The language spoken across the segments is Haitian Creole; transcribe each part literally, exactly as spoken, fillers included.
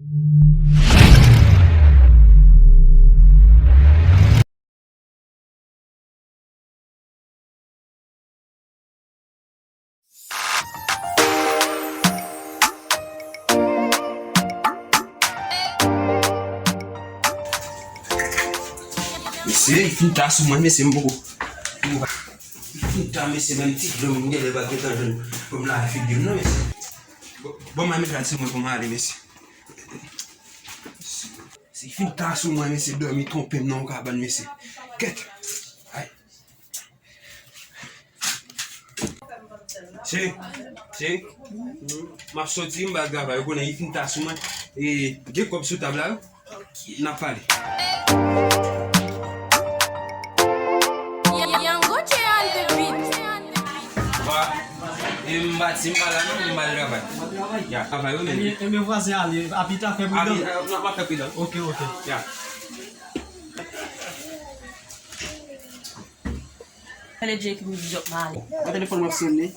Mesye, li fin ta sou mwen, mesye, m poko. Li fin ta, mesye, menm ti dlo m genlè pa gentan jwenn pou m lave figi m, non, mesye. Bon, bon, mwen met rad sou mwen pou m ale, mesye. Si fin ta sou mwen, mesye, dòmi twonpe m nan yon kabann, mesye. Kèt. Ay. Cheri, cheri, m ap soti, m ba travay, ou konnen, li fin ta sou mwen. E, gen kòb sou tab la, wi. N ap pale. Young Gucci on the beat. Wa, e m pati, m pa la non, m al travay. Ya, travay wi, men. Ebyen, ebyen, vwazen ale, apita, fè pridan. Apita, non, m ap fè pridan. Ok, ok. Ya. Rele Jay ki pou di Jòk m ale. Nan telefòn m ap sonnen.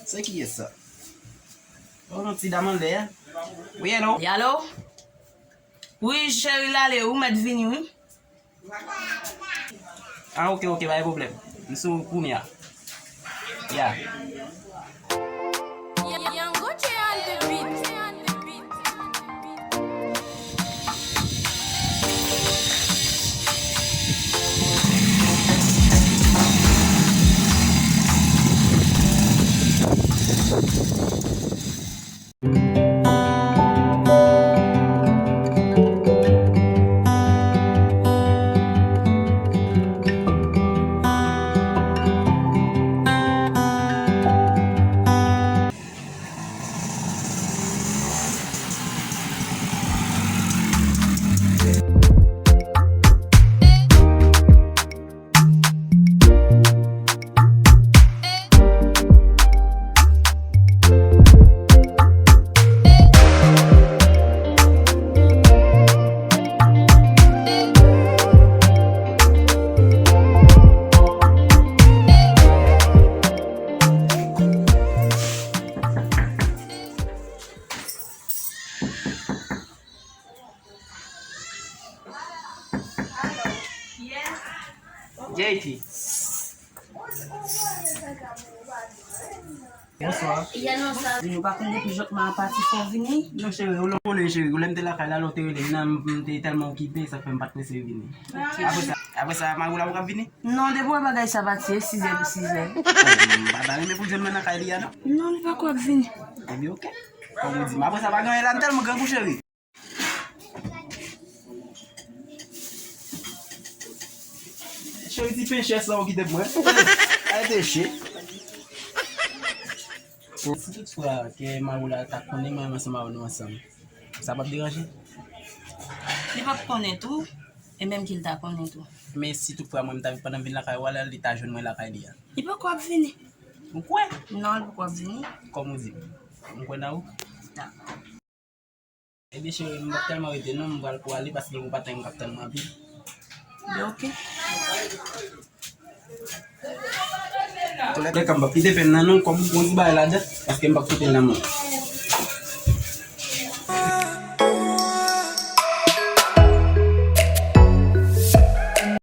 Se kiyès sa? Oh, yon ti dam anlè a. Wi, hello? Wi, alo? Wi, cheri, l ale, ou mèt vini, wi. Ah, ok, ok, pa gen pwoblèm. M sou kounye a. Ya. Young Gucci on the beat. J T. Bonswa. Vini, ou pa konn depi Jòkman an pati fò w vini? Non, cheri, ou lè w konnen, cheri, ou lè m te lakay la, lè w te rele m nan, m te tèlman okipe, sa k fè m pa t prese vini. Apre sa, apre sa, mari w la poko ap vini? Non, depi w wè bagay sa pati, e sizè pou sizè. Oh, m pa ta renmen pou l jwenn mwen nan kay li a, non. Non, li poko ap vini. Ebyen, ok. Kòm ou di m, apre sa, pa gen anyen la, m tèlman grangou, cheri. Cheri, ti penchè sa ou kite pou mwen. Ay, peche. Si toutfwa ke mari w la ta konnen mwen menm ansanm avè nou ansanm, sa p ap deranje? Li p ap konnen tou, e menm ke l ta konnen tou. Men si toutfwa mwen, m ta, pandan m vin lakay ou a la, li ta jwenn mwen lakay li a? Li poko ap vini. Ou kwè? Non, li poko ap vini. Kòm ou di m. M kwè nan ou? Dakò. Ebyen, cheri, m p ap tèlman rete non, m pral pou ale paske gen gwo patnè m k ap tann mwen anpil. Ebyen, ok. Antoulèka, m p ap kite pèn nan non, kòm m gon ti bagay ladan, paske m p ap kite l nan men w.